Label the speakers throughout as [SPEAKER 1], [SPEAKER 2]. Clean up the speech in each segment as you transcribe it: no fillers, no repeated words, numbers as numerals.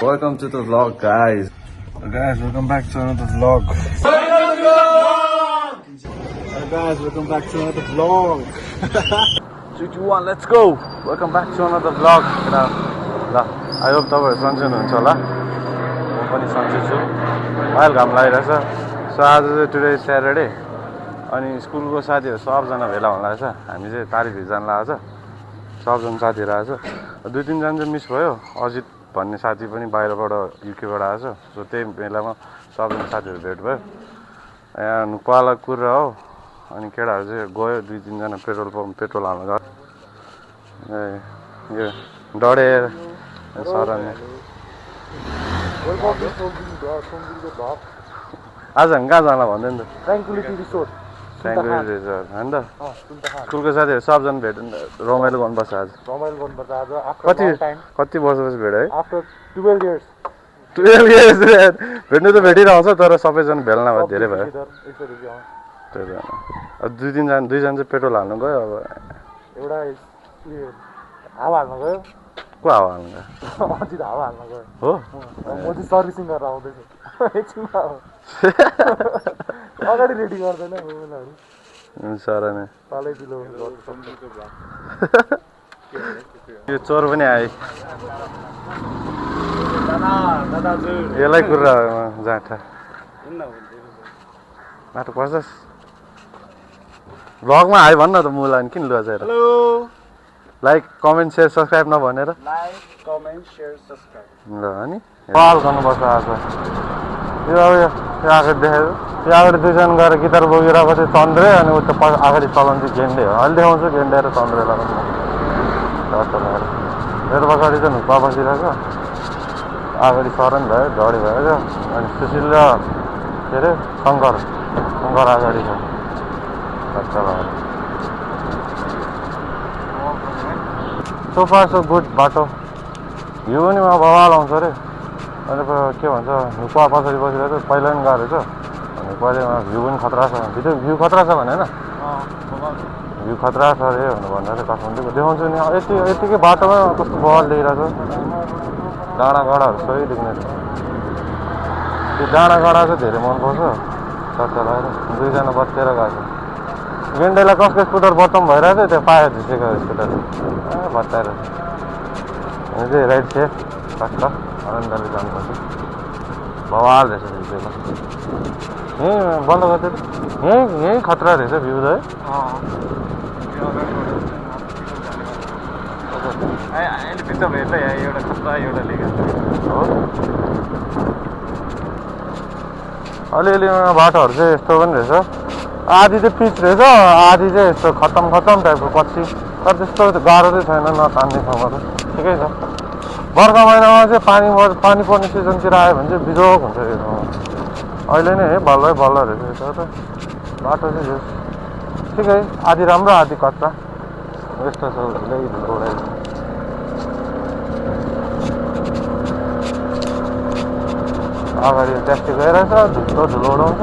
[SPEAKER 1] welcome to the vlog, guys. Guys, welcome back to another vlog. Guys, welcome back to another vlog. 3, 2, 1, let's go. Welcome back to another vlog. I hope तपाईहरु सन्चै हुनुहुन्छ होला. म पनि सन्चै छु. अहिले घाम लागिरहेछ. सो आज चाहिँ टुडे स्याटरडे अनि स्कुलको साथीहरु सबजना भेला हुन लागेछ. हामी चाहिँ तारिक जान लागेछ. सबजना साथीहरु आएछ. 2-3 जना चाहिँ मिस भयो. अजित भन्ने साथी पनि बाहिरबाट युकेबाट आएछ. सो त्यही बेलामा सबजना साथीहरु भेट भयो. यहाँ नुपाला कुर हो. अनि केटाहरु चाहिँ गयो 2-3 जना पेट्रोल हाल्न गयो. यो डडेर सरने आज हामी कहाँ जाँला भन्दै नि त ट्राङ्क्युलिटी रिसोर्ट हैन त स्कुलको साथीहरु सबजना भेट रमाइलो गर्नुपर्छ आज कति वर्षपछि भेट है
[SPEAKER 2] आफ्टर 12 इयर्स
[SPEAKER 1] भेट्नु त भेटिरहन्छ तर सबैजना भेला नभए धेरै भयो त्यही अब 2-3 जना 2 जना चाहिँ पेट्रोल हाल्नु गयो अब
[SPEAKER 2] एउटा हावा हाल्न गयो
[SPEAKER 1] को हावा हाल्नु गयो
[SPEAKER 2] अझै हावा हाल्न गयो
[SPEAKER 1] हो
[SPEAKER 2] म चाहिँ सर्भिसिङ गरेर आउँदैछु एकछिनमा अगाडि रेडी गर्दैन मोबाइलहरु
[SPEAKER 1] सर नै
[SPEAKER 2] पालै दिलो
[SPEAKER 1] यो चोर पनि आए
[SPEAKER 2] दादाजु
[SPEAKER 1] यसलाई कुरा जाँठा बाटो पर्छस् भ्लगमा आयो भन्न त मुला किन लुजाएर
[SPEAKER 2] hello
[SPEAKER 1] like comment share subscribe नभनेर
[SPEAKER 2] लाइक कमेन्ट शेयर सब्स्क्राइब
[SPEAKER 1] ल अनि कल गर्नुपर्छ आज यो अब यो अगाडि देखेर यो अगाडि 2 जना गएर गिटार बोकिरहेको चाहिँ चन्द्रे अनि उता अगाडि चलाउनु चाहिँ गेन्डे हो अहिले देखाउँछु गेन्डे र चन्द्रेलाई मेरो पछाडि चाहिँ नुपा बसिरहेको अगाडि सरन भयो झडी भयो अनि सुशील र के अरे शङ्कर अगाडि छ सो फार सो गुड बाटो भ्यू पनि बवाल आउँछ अरे अनि के भन्छ नुपा पछाडि बसिरहेको पहिला पनि गएको रहेछ अनि पहिला भ्यू पनि खतरा छ भिडियो भ्यू खतरा छ भने होइन भ्यू खतरा छ अरे भन्दा चाहिँ काठमाडौँको देखाउँछु नि यतिकै बाटोमा कस्तो बवाल देखिरहेको छ डाँडाकाँडाहरू सही देख्ने त्यो डाँडाकाँडा चाहिँ धेरै मनपर्छ चर्चा लगाएर 2 जना बत्तेर गएको छ गेन्डेलाई कसको स्कुटर बटम भइरहेको थियो त्यो पायो झिसेको स्कुटर भत्ताएर अनि चाहिँ राइट सेफ कष्ट आनन्दले जानुपर्छ बवाल रहेछ भिडियोमा यहीँ बन्द गर्थ्यो यहीँ खतरा रहेछ भ्यू त है अहिले पिक्चर भेट्छ यहाँ एउटा खतरा एउटा लेखेको हो अलिअलि बाटोहरू चाहिँ यस्तो पनि रहेछ आधी चाहिँ पिच रहेछ आधी चाहिँ यस्तो खतम टाइपको पछि तर त्यस्तो गाह्रो चाहिँ छैन नतान्ने ठाउँमा त ठिकै छ बर्खा महिनामा चाहिँ पानी पर्ने सिजनतिर आयो भने चाहिँ बिजोग हुन्छ यो ठाउँमा अहिले नै है बल्ल रहेछ तर बाटो चाहिँ ठिकै आधी राम्रो आधी कच्चा यस्तो छ अगाडि ट्याक्सी गइरहेछ धुलो उडाउँछ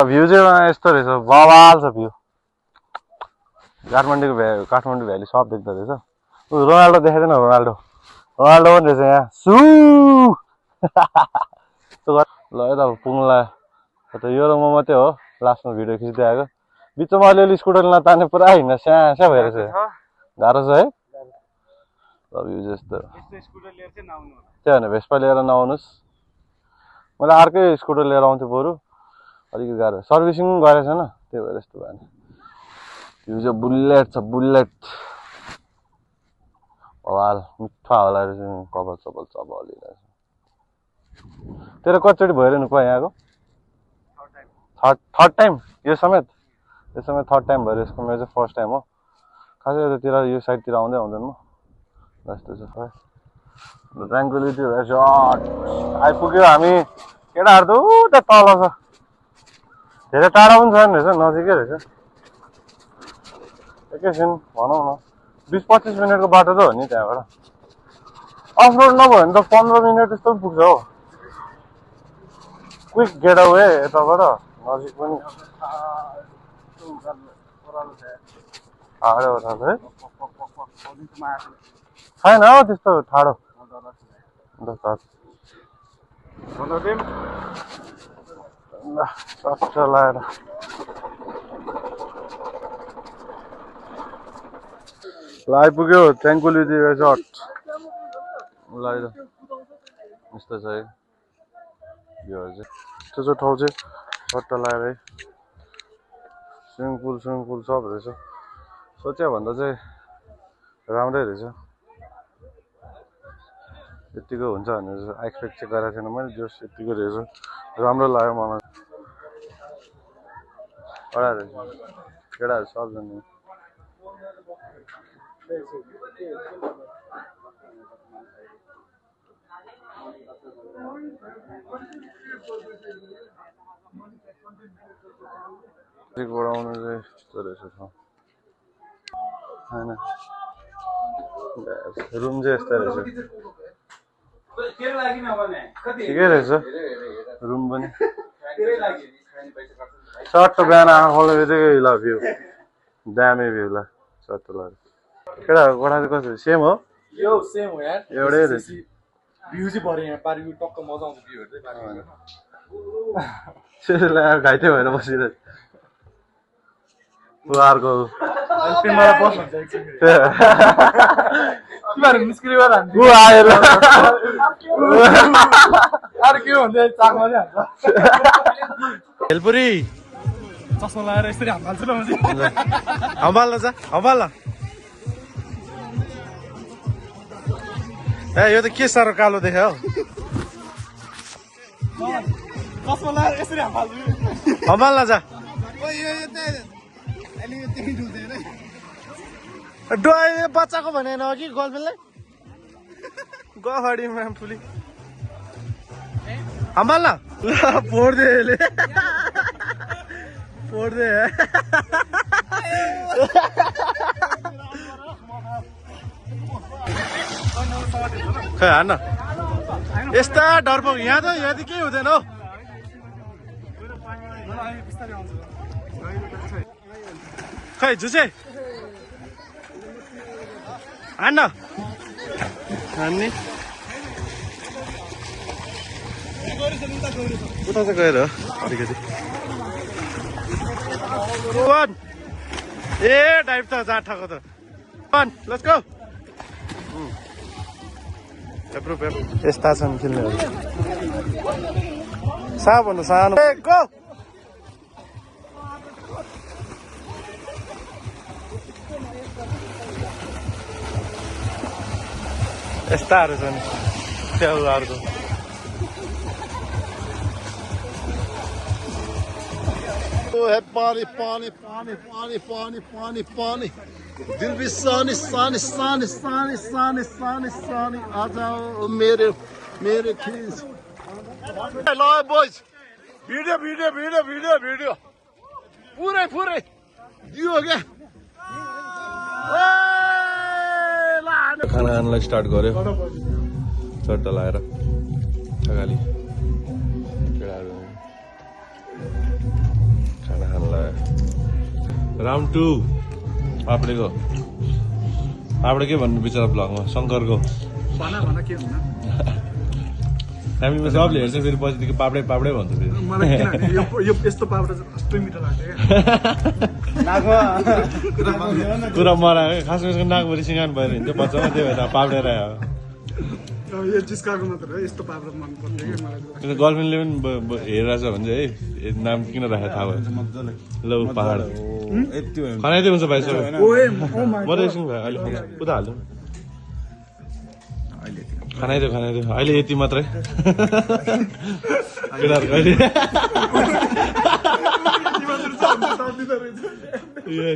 [SPEAKER 1] भ्यू चाहिँ यस्तो रहेछ बवाल छ भ्यू काठमाडौँ भ्याली सब देख्दो रहेछ रोनाल्डो देखाइदिएन रोनाल्डो पनि रहेछ यहाँ सु ल यता पुग्नुला यो र म मात्रै हो लास्टमा भिडियो खिच्दै आएको बिचमा अलिअलि स्कुटर नतान्ने पुरा हिँड्न स्या भइरहेछ गाह्रो छ है भ्यू जस्तो त्यही भने भेस्पा लिएर नआउनुहोस् मैले अर्कै स्कुटर लिएर आउँथेँ बरु अलिकति गाह्रो सर्भिसिङ गरेको छैन त्यही भएर यस्तो भएन यो चाहिँ बुलेट छ बुलेट हवाल मिठो हावा रहेछ कपाल चबलिरहेछ तेरो कतिचोटि भइरहनु नुपा यहाँको थर्ड टाइम यो समेत थर्ड टाइम भएर यसको मेरो चाहिँ फर्स्ट टाइम हो खासै यतातिर यो साइडतिर आउँदैन म जस्तो छ ट्राङ्क्युलिटी रिसोर्ट आइपुग्यो हामी केटाहरू त उता तल छ धेरै टाढा पनि छैन रहेछ नजिकै रहेछ एकैछिन भनौँ न 20-25 मिनटको बाटो त हो नि त्यहाँबाट अफ रोड नभयो भने त 15 मिनट जस्तो पनि पुग्छ हो क्विक गेट अवे यताबाट नजिक पनि ठाडो छ है छैन हो त्यस्तो ठाडो
[SPEAKER 2] One of them.
[SPEAKER 1] ल सट्ट लाएर ल आइपुग्यो ट्र्याङ्कुलिटी रिजोर्ट ल यस्तो छ है योहरू चाहिँ त्यो चाहिँ ठाउँ चाहिँ सट्ट लाएर है स्विमिङ पुल सब रहेछ सोचे भन्दा चाहिँ राम्रै रहेछ यतिको हुन्छ भनेर एक्सपेक्ट चाहिँ गरेको थिएन मैले जस यतिको रहेछ राम्रो लाग्यो मलाई कडा रहेछ केटाहरू सबजना बढाउनु चाहिँ यस्तो रहेछ होइन रुम चाहिँ यस्तै रहेछ ठिकै रहेछ रुम पनि सट्ट बिहान आँखा खोल्ने बित्तिकै ल भ्यू दामी भ्यू ल सट्ट ल केटाहरूको कोठा चाहिँ कसरी सेम हो
[SPEAKER 2] यो सेम हो यार
[SPEAKER 1] एउटै रहेछ
[SPEAKER 2] भ्यू चाहिँ भरे यहाँ पारि टक्क मजा आउँछ भ्यूहरु चाहिँ
[SPEAKER 1] त्यसलाई घाइते भएर बसिरहेछ अर्को
[SPEAKER 2] तिमीलाई बस भन्छ एकछिन तिमीहरु निस्किने बेला
[SPEAKER 1] ऊ आएर
[SPEAKER 2] अरे के भन्छ चाकमा चाहिँ हान्छ
[SPEAKER 1] हेलपुरी
[SPEAKER 2] चस्मा लगाएर यसरी हाम हाल्छु न म
[SPEAKER 1] हम्बाल्न जा हम्बाल्न ए यो त के साह्रो कालो देख्यो
[SPEAKER 2] चस्मा लगाएर यसरी हाम हाल्छु
[SPEAKER 1] हम्बाल्न जा डोय बच्चाको भनेन कि गर्लफ्रेन्डलाई गफाडी म्याम फुली हम्बाल्न ल फोड्दे यसले फोड्दे खै हान्न यस्ता डरपोक यहाँ त केही हुँदैन हौ खै झुसे हान्न हान्ने उता चाहिँ गएर अलिकति ए डाइभ त जाठाको त लेट्स गो यस्ता छन् खेल्नेहरू सबभन्दा सानो गो यस्ताहरू छन् स्याउहरूको
[SPEAKER 3] पानी पानी पानी पानी पानी पानी पानी दिल भी सानी सानी सानी सानी सानी सानी सानी आ जाओ मेरे मेरे खींच लो boys video video video video video पूरे पूरे दियो क्या
[SPEAKER 1] खाना खानलाई स्टार्ट गर्यो चट्ट लाएर अगाडि केटाहरू खाना खान लाग्यो राउन्ड 2 पापडेको पापडे के भन्नु बिचरा ब्लगमा शङ्करको हामीमा सबले हेर्छ फेरि पछिदेखि पापडे पापडे भन्छ फेरि
[SPEAKER 2] यस्तो पापडा चाहिँ कस्तो मिठो लाग्छ
[SPEAKER 1] कुरा मरायो खासमा यसको नाकभरि सिँगान भएर हिँड्थ्यो बच्चामा त्यही भएर पापडेर आयो
[SPEAKER 2] यो जिस्काको मात्र हो यस्तो पापडा मन पर्छ कि मलाई
[SPEAKER 1] गर्लफ्रेन्डले पनि हेरिरहेछ भने चाहिँ है नाम किन राखेको थाहा भयो लौ पहाड खनाइदिए हुन्छ भाइ सबै म त एकछिन भयो अहिले उता हाल्नु खानाइदियो खानाइदियो अहिले यति मात्रै केटाहरूको अहिले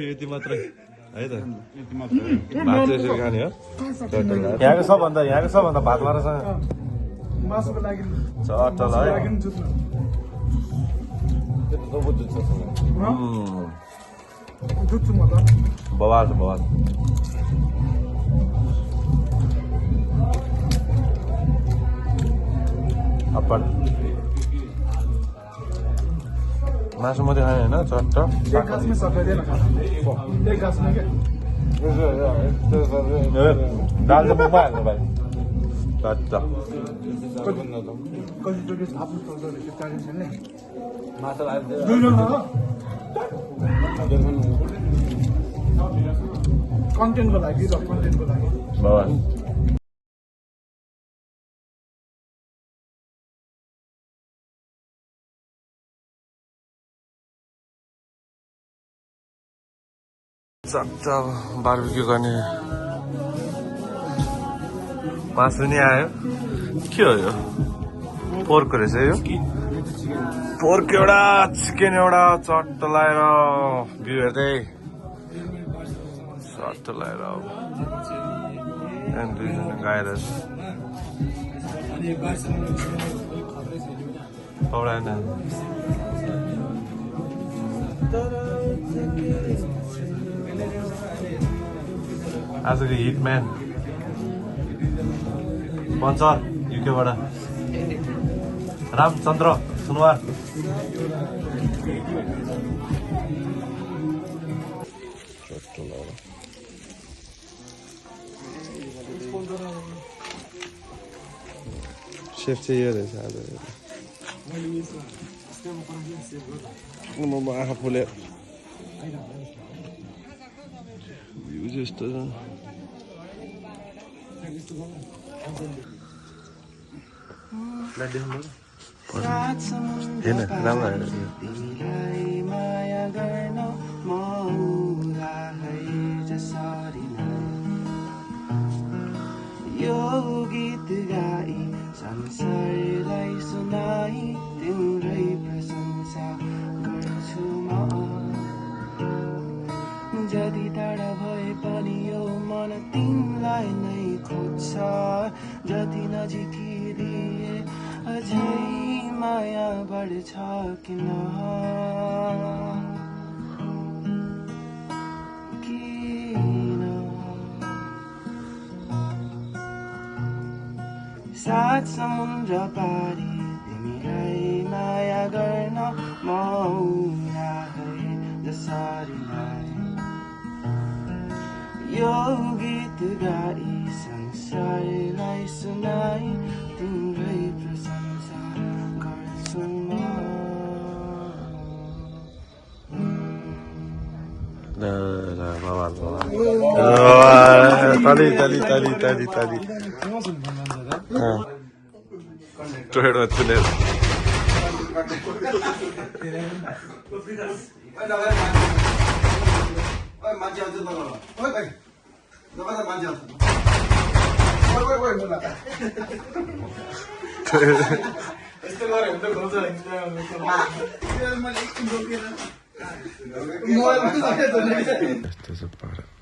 [SPEAKER 1] यति मात्रै है त भात चाहिँ यसरी खाने हो यहाँको सबभन्दा भात मारेछ
[SPEAKER 2] मासुको लागि
[SPEAKER 1] चट्ट ल है
[SPEAKER 2] जुत्छु म त
[SPEAKER 1] बवाल बवाल अप्पर मासु मात्रै खाने होइन चट्ट
[SPEAKER 2] एक गाँसमै सकाइदिएन एक गाँसमा क्या
[SPEAKER 1] दाल चाहिँ मुखमा हाल्नु भाइ चाचा
[SPEAKER 2] कतिचोटि आफ्नो चल्दो रहेछ ट्रेडिसनले दुईजना हो कन्टेन्टको लागि र कन्टेन्टको लागि
[SPEAKER 1] भवन चाचा बार्बिक्यू गर्ने मासु नि आयो के हो यो पोर्क रहेछ यो पोर्क एउटा चिकन एउटा चट्ट लाएर भ्यू हेर्दै चट्ट लाएर त्यहाँदेखि दुईजना गाएर पौडाएन आजको hitman puncture युकेबाट Ramchandra Sunuwar safe चाहिँ यो रहेछ आज म आँखा फुल्यो भ्यू जस्तो छ हेर्न राम्रो
[SPEAKER 4] यो गीत गाई संसारलाई सुनाई तिम्रै प्रशंसा गर्छु म जति टाढा भए पनि यो मन तिमीलाई नै खोज्छ जति नजिकिदिए अझै माया बढ्छ किन सात समुद्र पारी तिमीलाई माया गर्न म है जसरीलाई यो गीत गाई संसारलाई सुनाई तिम्रै प्रशंसा गर्छु म
[SPEAKER 1] ताली टोयडमा चुनेर यस्तो छ पारा